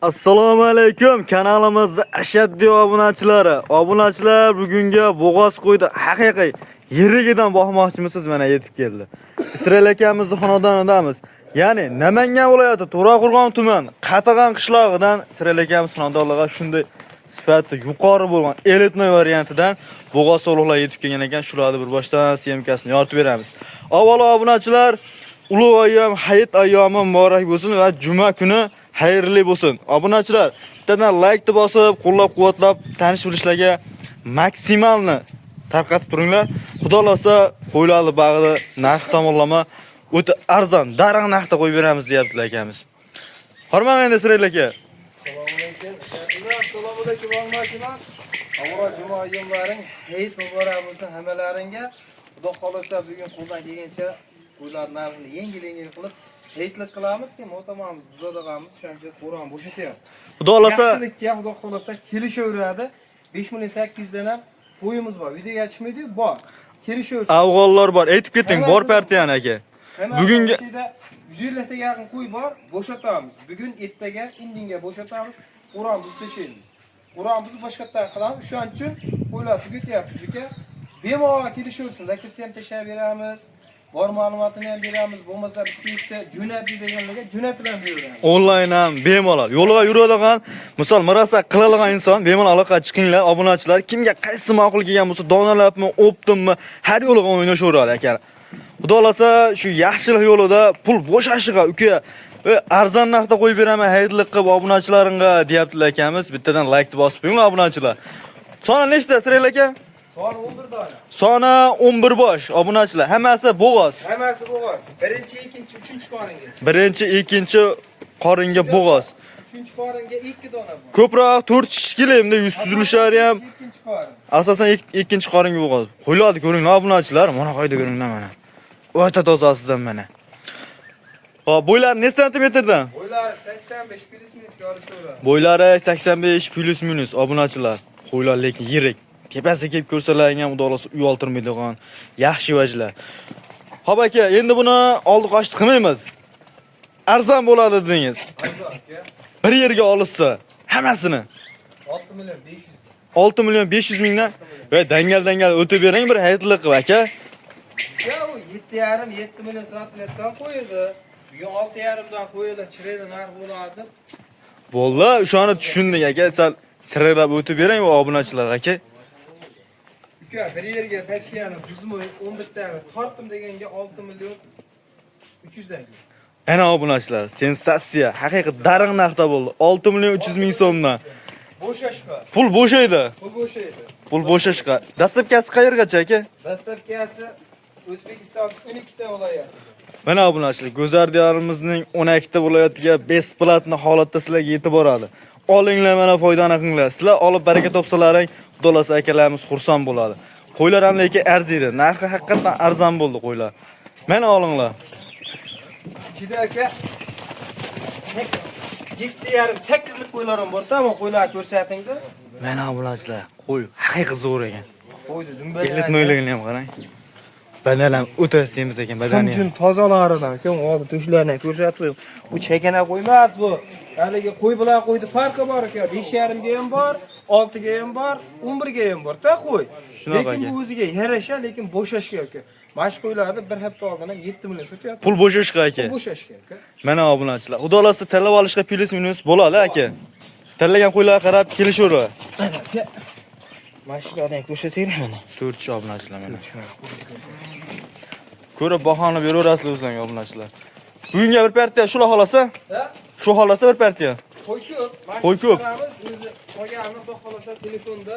Assalomu alaykum kanalimizni ashaddiy obunachilari. Obunachilar, bugungi bo'g'oz qo'ydi haqiqiy yerigidan boqmoqchimisiz, mana yetib keldi. Isroil akamizni xonadonidamiz. Ya'ni Namangan viloyati To'raqo'rg'on tumani Qatag'on qishlog'idan Isroil akamiz xonadonlariga shunday sifati yuqori bo'lgan элитный variantidan bo'g'oz sovliqlar yetib kelgan ekan. Shularni bir boshdan съёмка sini yoritib beramiz. Avvalo obunachilar, ulug' ayyom hayit ayyomi muborak bo'lsin va juma kuni xayrli bo'lsin. Obunachilar, bittadan like bosib, qo'llab-quvvatlab, tanish bilishlarga maksimalni tarqatib turinglar. Xudo xolasa, qo'ylarni bag'ri narx tomonlama o'ta arzon, darang narxda qo'yib beramiz deyaptilar akamiz. Hormang endi Isroil aka. Assalomu alaykum. Assalomu alaykum obunachilar. Avvalo juma ayyomlaring hayit muborak bo'lsin hammalaringga. Xudo xolasa bugun qo'ldan kelgancha qo'ylar narxini yengil-yengil qilib hayitlik qilamizki, mo'tamamiz, buzadag'amiz, o'shancha qo'ron bo'shatyapmiz. Xudo xolasa Yaxshilikka Xudo xolasa kelishaveradi. 5 million 800 dan ham qo'yimiz bor. Videoga tushmaydi, bor. Kelishaversin. Afg'onlar bor. Aytib keting, bor partiyani aka. Bugungi 150 ta yaqin qo'y bor, bo'shatamiz. Bugun, ertaga, indinga bo'shatamiz. Qo'ron buzib tashlaymiz. Qo'ron buzib boshqatdan qilamiz. O'shaning uchun qo'ylar tugatyapmiz aka. Bemalol kelishaversin. Zakasi ham tashlab beramiz. Bor ma'lumotini ham beramiz. Bo'lmasa bitta ikkita jo'nat deganlarga jo'natib ham beraveramiz. Onlayn ham bemalol yo'lga yuradigan, misol murosa qiladigan inson bemalol aloqa chiqinglar obunachilar. Kimga qaysi ma'qul kelgan bo'lsa, donalabmi, оптом mi, har yo'liga o'ynashaveradi aka. Xudo xolasa shu yaxshilik yo'lida pul bo'shashiga uka arzon narxda qo'yib beraman hayitlik qilib obunachilarimga deyaptilar akamiz. Bittadan like bosib qo'yinglar obunachilar. Soni nechta, Isroil aka? Soni 11 dona. Soni 11 bosh obunachilar, hammasi bo'g'oz. Hammasi bo'g'oz. Birinchi, ikkinchi, uchinchi qoringa. Birinchi, ikkinchi qoringa bo'g'oz. Uchinchi qoringa 2 dona bor. Ko'proq 4 shekilli endi yuz tuzilishlari ham ikkinchi qorin. Asosan ikkinchi qoringa bo'g'oz. Qo'ylarni ko'ringlar obunachilar, mana qayda ko'ringlar mana. O'ta tozasidan mana. Hop, bo'ylari necha santimetrdan? Bo'ylari 85 плюс минус ga olishaveradi. Bo'ylari 85 плюс минус obunachilar. Qo'ylar lekin yirik. Tepasiga kelib ko'rsalaring ham xudo xolasa uyaltirmaydigan yaxshi vajlar. Hop aka, endi buni oldi qochdi qilmaymiz. Arzon bo'ladi dedingiz. Arzon aka. Bir yerga olishsa hammasini 6 million 500. 6 million 500 mingdan va dangal dangal o'tib bering bir hayitlik qilib aka. Ya u 7,5 7 million sotilayotgan qo'ydi. Bugun 6,5 dan qo'yildi, chiroyli narx bo'ladi. Bo'ldi, o'shani tushundik aka. Sal chiroylab o'tib bering va obunachilar aka. Uka, bir yerga pachkani buzmay 11 tani tortdim deganga 6 million 300 dan. Ana obunachilar, sensatsiya, haqiqiy darang narxda bo'ldi. 6 million 300 ming so'mdan. Bo'shashqa. Pul bo'shaydi. Pul bo'shaydi. Pul bo'shashqa. Доставка si qayergacha aka? Доставка si O'zbekiston 12 ta viloyati. Mana obunachilar, go'zal diyorimizning 12 ta viloyatiga бесплатно holatda sizlarga yetib boradi. Olinglar mana foydani qilinglar. Sizlar olib baraka topsalaring, xudo xolasa akalarimiz xursand bo'ladi. Qo'ylar ham lekin arziydi. Narxi haqiqatan arzon bo'ldi qo'ylar. Mana olinglar. Ichida aka 7,5 8lik qo'ylar ham bor, tamom qo'ylar ko'rsatingda. Mana obunachilar, qo'y haqiqiy zo'r ekan. Qo'ydi dumbalar. Элитный ligini ham qarang. Badal ham o'ta semiz ekan badani. Simjun tozalaridan aka, hozir to'shlarini ko'rsatib qo'ying. Bu chakana qo'y emas bu. Haligi qo'y bilan qo'yni farqi bor aka. 5,5 ga ham bor, 6 ga ham bor, 11 ga ham bor ta qo'y. Shunaqa Lekin aka. bu o'ziga yarasha, lekin bo'shashga aka. Mana shu qo'ylarni bir hafta oldin ham 7 million sotyapti. Pul bo'shashqa aka. Pul bo'shashga aka. Mana obunachilar. Xudo xolasa tanlab olishga плюс минус bo'ladi aka. Tanlagan qo'ylarga qarab kelishaveradi. Mana aka. Mana shularni ham ko'rsataylik mana. To'rt kishi obunachilar mana. Ko'rib bahoni beraverasizlar o'zlaringga obunachilar. Bugunga bir partiya shular xolasa, Ha? shu xolasa bir partiya. Qo'y ko'p. Mana Qo'y ko'p. chiqaramiz, o'zi qolganini xudo xolasa telefonda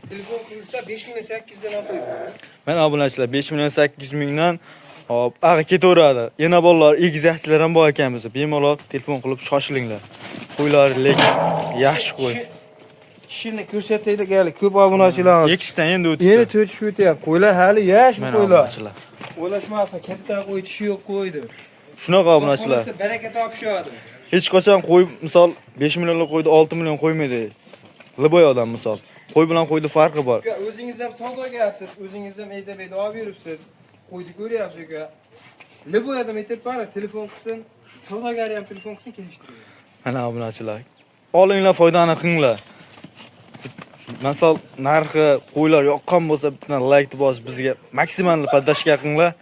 telefon qilsa 5 million 800 dan ham qo'yib. Mana obunachilar 5 million 800 mingdan hop, ag'a ketaveradi. Yana bolalar, egizakchilar ham bor ekan bizda. Bemalol telefon qilib shoshilinglar. Qo'ylar lekin yaxshi qo'y. Tishini ko'rsataylik hali ko'p obunachilarimiz. Ekishdan endi Endi o'tibdi. to'rt tish o'tyapti. Qo'ylar hali yosh bu Mana qo'ylar. obunachilar. O'ylashmasin, katta qo'y tishi yo'q qo'ydi. Shunaqa obunachilar. Xudo xolasa baraka topishadi. Hech qachon qo'y misol 5 millionlik qo'ydi 6 million qo'ymaydi. Любой odam misol. Qo'y bilan qo'yni farqi bor. Uka, o'zingiz ham savdogarsiz, o'zingiz ham ayda-bayda olib yuribsiz. Qo'yni ko'ryapsiz uka. Любой odam aytib bari telefon qilsin, savdogari ham telefon qilsin, kelishtiradi. Mana obunachilar. Olinglar, foydani qilinglar. Masal narxi qo'ylar yoqqan bo'lsa, bitta like bosib bizga maksimal поддержка qilinglar.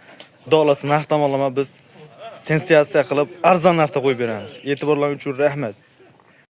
Xudo xohlasa, narx tomonlama biz sensatsiya qilib arzon narxda qo'yib beramiz. E'tiborlaring uchun rahmat.